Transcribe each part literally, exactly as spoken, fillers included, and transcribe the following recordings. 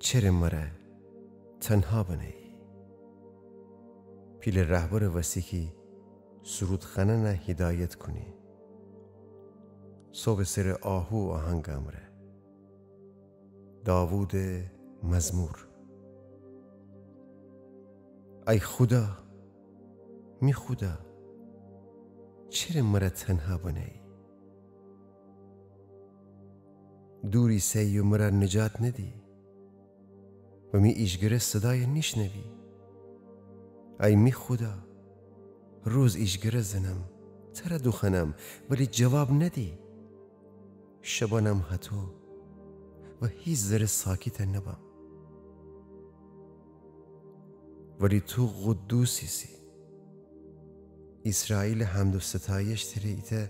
چره مره تنها بنه‌یی؟ پیله رهبرٚ وسی کی سرودخانأنَ هیدایت کونی، صوبٚ سرٚ آهو و آهنگٚ امرأ. داوودٚ مزمور. ای خودا، می خودا، چره مره تنها بنه‌یی؟ دور ایسه‌یی و مره نجات ندی و می ایجگره صدای نیشنوی. ای می خودا، روز ایجگره زنم، تره دوخوأنم، ولی جواب ندی. شبأنم هتو و هیچ ذره ساکت نبم. ولی تو قدوس ایسی. ایسرائیلٚ حمد و ستایش تره ایتأ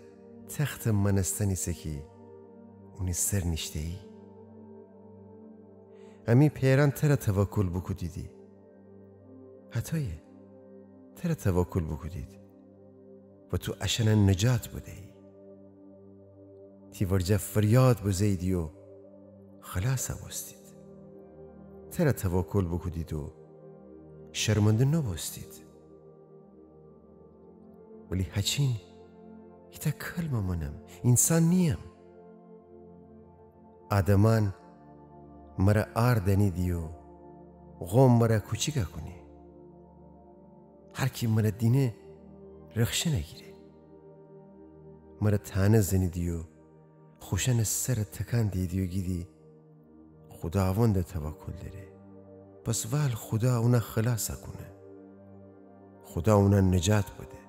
تختٚ مأنستن ایسه کی اونی سر نیشته‌یی. امی پئرأن تره توکل بوکودیدی. هتویه، تره توکل بوکودید و تو اشأنَ نجات بده‌یی. تی ورجه فریاد بزه‌ییدی و خلاص بوستید. تره توکل بوکودید و شرمنده نوبوستید. ولی هچین ایتأ کلمه منم، اینسان نییم. آدمأن مره عار دأنیدی و قوم مره کوچیکَ کونی. هر کی مره دینه رخشنَ گیره. مره طعنه زنیدی و خوشأنٚ سرَ تکان دیدی و گیدی خوداوندَ توکل دأره. پس وال خودا اونَ خلاصَ کونه. خودا اونَ نجات بده.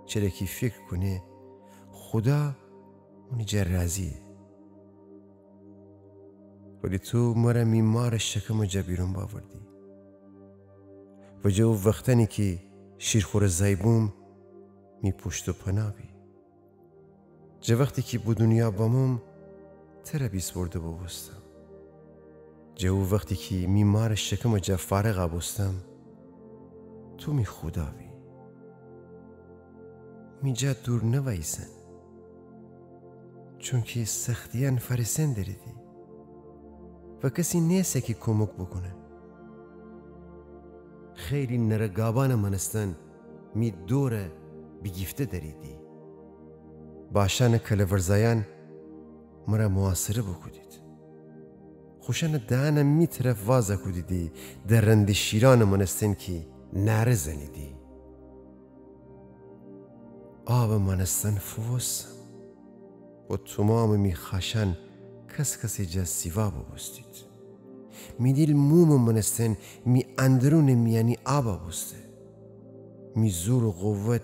چره کی فیکر کونه خودا اونی جا راضییه. ولی تو مره می مارٚ شکمٚ جا بیرون بأوردی و جٚه او وختأنی کی شیرخوره زأی بوم، می پشت و پناه بی. جٚه وختی کی به دونیا بموم، تره بیسپرده بوبوستم. جٚه او وختی کی می مارٚ شکمٚ جا فارغَ بوستم، تو می خودا بی. می جا دور نوأییسن، چونکی سختیأن فأرسن دریدی و کسی نیسه کی کومک بوکونه. خیلی نره گابأنٚ مأنستن می دورَ بیگیفته دریدی. باشأنٚ کله‌ورزأیأن مره محاصره بوکودید. خوشأنٚ دهأنَ می طرف وازَ کودیدی، درنده شیرأنٚ مأنستن کی نعره زنیدی. آبٚ مأنستن فووستم و تومامٚ می خأشأن کس‌کسٚ جا سیوا بوبوستید. می دیل مومٚ مأنستن می اندرونٚ میأنی آبَ بوسته. می زور و قوت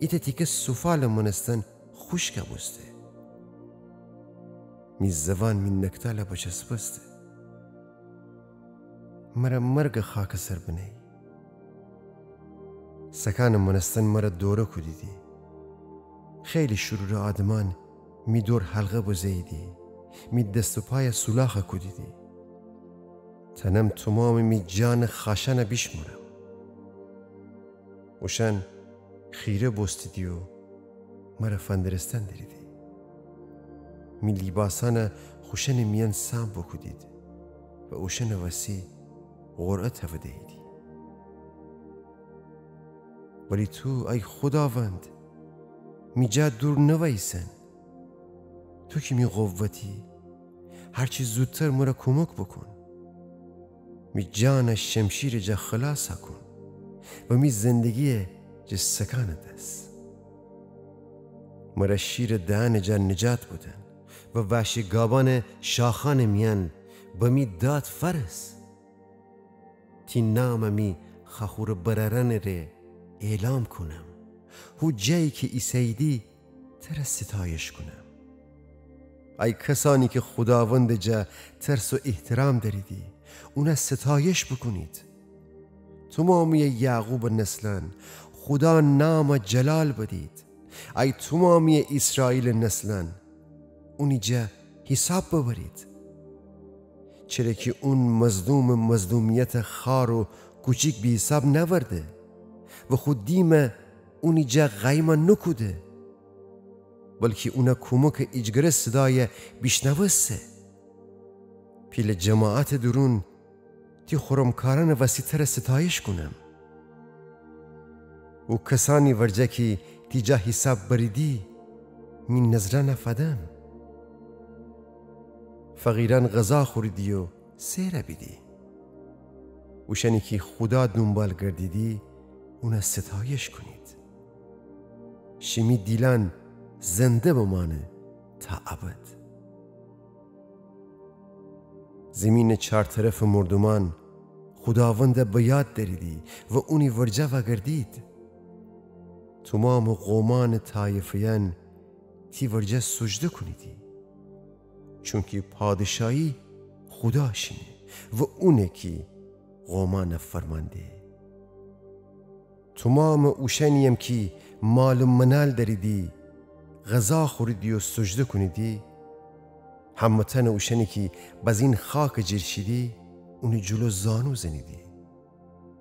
ایتأ تیکه سوفالٚ مأنستن خوشکَ بوسته. می زوان می نکتالَ بچسبسته. مره مرگٚ خاکٚ سر بنه‌یی. سکأنٚ مأنستن مره دوره کودیدی. خیلی شرورٚ آدمأن می دور حلقه بزه‌ییدی، می دست و پایَ سولاخَ کودیدی. تأنم تومامٚ می جانٚ خأشأنَ بیشمرم. اوشأن خیره بوستیدی و مره فندرستن دریدی. می لیباسأنَ خوشأنٚ میأن سام بوکودید و اوشأنٚ وسی قرعه توده‌ییدی. ولی تو، ای خوداوند، می جا دور نوأییسن. تو کی می قوتی، هرچی زودتر مره کومک بوکون. می جانَ شمشیرٚ جا خلاصَ کون و می زندگیَ جٚه سکأنٚ دس. مره شیرٚ دهأنٚ جا نجات بدن و وحشی گابأنٚ شاخأنٚ میأن به می داد فأرس. تی نامَ می خأخورٚ برأرأنٚ ره اعلام کونم. هو جایی کی ایسه‌ییدی تره ستایش کونم. ای کسأنی کی خوداوندٚ جا ترس و احترام دأریدی، اونَ ستایش بوکونید. تومامییٚ یعقوبٚ نسلأن، خودا نامَ جلال بدید. ای تومامییٚ ایسرائیلٚ نسلأن، اونی جا حیساب ببرید. چره کی اون مظلومٚ مظلومیتَ خوار و کوچیک بی‌حیساب نأورده و خو دیمَ اونی جا قایمَ نوکوده، بلکی اونٚ کومکٚ ایجگره صدایَ بیشنوسته. پیله جماعتٚ دورون تی خورمکارأنٚ وسی تر ستایش کونم. او کسأنی ورجه کی تی جا حیساب بریدی، می نذرأن فدم. فقیرأن غذا خوریدی و سئر بیدی. اوشأنی کی خودا دونبال گردیدی، اون ستایش کونید. شیمی دیلأن زنده بمأنه تا ابد. زیمینٚ چار طرفٚ مردومأن خوداوندَ به یاد دأریدی و اونی ورجه وأگردید. تومامٚ قومأنٚ طایفه‌یأن تی ورجه سوجده کونیدی، چونکی پادشاهی خودا شینه و اونه کی قومأنَ فرمان ده. تومامٚ اوشأنی‌یم کی مال و منال دأریدی، غذا خوریدی و سوجده کونیدی، همه‌تأنٚ اوشأنی کی بزین خاکٚ جیر شیدی، اونی جلو زانو زنیدی.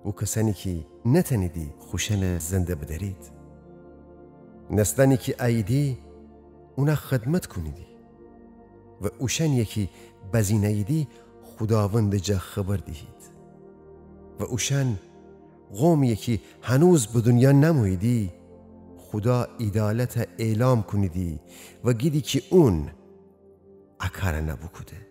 او کسأنی کی نتأنیدی خوشأنَ زنده بدأرید، نسلأنی کی اییدی، اونَ خدمت کونیدی. و اوشأنی‌یَ کی بزین اییدی، خوداوندٚ جا خبر دیهید. و اوشأن قومی‌یَ کی هنوز به دونیا نموییدی، خودا عیدالتَ اعلام کونیدی و گیدی کی اون ا کارأنَ بوکوده.